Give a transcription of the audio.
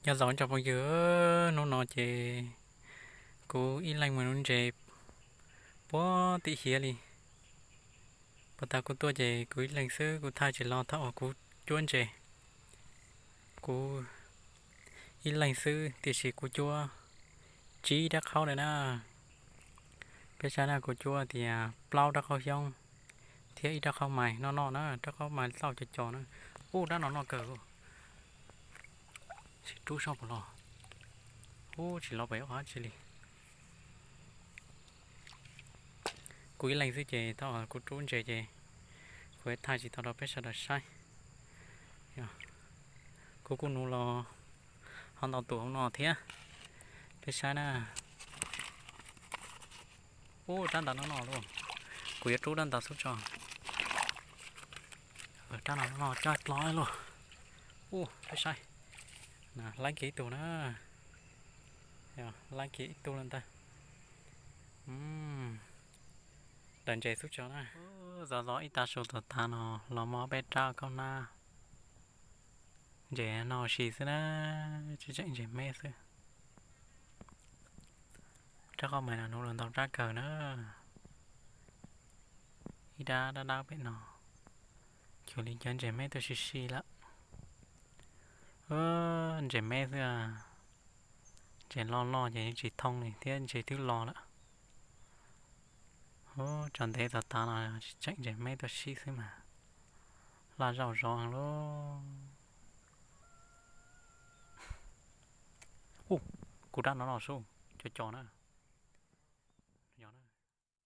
Nyob zoo ib tsoom phooj ywg, hnub no ces kuv ib leeg mus nuv ntses puag tim hiav li. Puag ta kuv tuaj ces kuv ib leeg xwb, kuv thaij tsis los thaum uas kuv cuab ntses. Kuv ib leeg xwb tiam sis kuv cuab tsib rab qhaub na. Peb saib na, kuv cuab tias plaub rab qhaub xyoob thiab ib rab qhaub mais noj noj na, rab qhaub mais txauj cov cos na. Ub, rab no noj kawg. Tsis rub soj puas los? Ub, tsis los pem ua dab tsi li. Kuv ib leeg xwb ces thaum kuv rub ntses ces kuv thaij tsis tau rau peb sawv daws saib. Kuv kuj nuv los ho ntau tus hauv no thiab. Peb saib na. Ub, rab ntawd no no luj. Kuv yuav rub rab ntawd xub tso. Rab no no coj dlo luj. Ub, peb saib. Laib kiag ib tug na. Laib kiag ib tug lawm ntag. Daws ntses xub tso na. Zov zov ib tag su tom tav no los muaj peb rab kaub hnab. Ntses no sis xwb na, tseem ntses me xwb. Rab qhaub mais no nuv los ntau rab kawg na. Ib rab dab dab pem no, cuag li cov ntses me tuaj sis sis lawm. Ntses me xwb, ntses loj loj ces tsis thoob li thiab ntses twb los lawm. Ub, tso ntev tom tav no tseem ntses me tuaj sis xwb mas laj zaum zov heev lauj. Ub, kuv rab no no sub, cov cos na.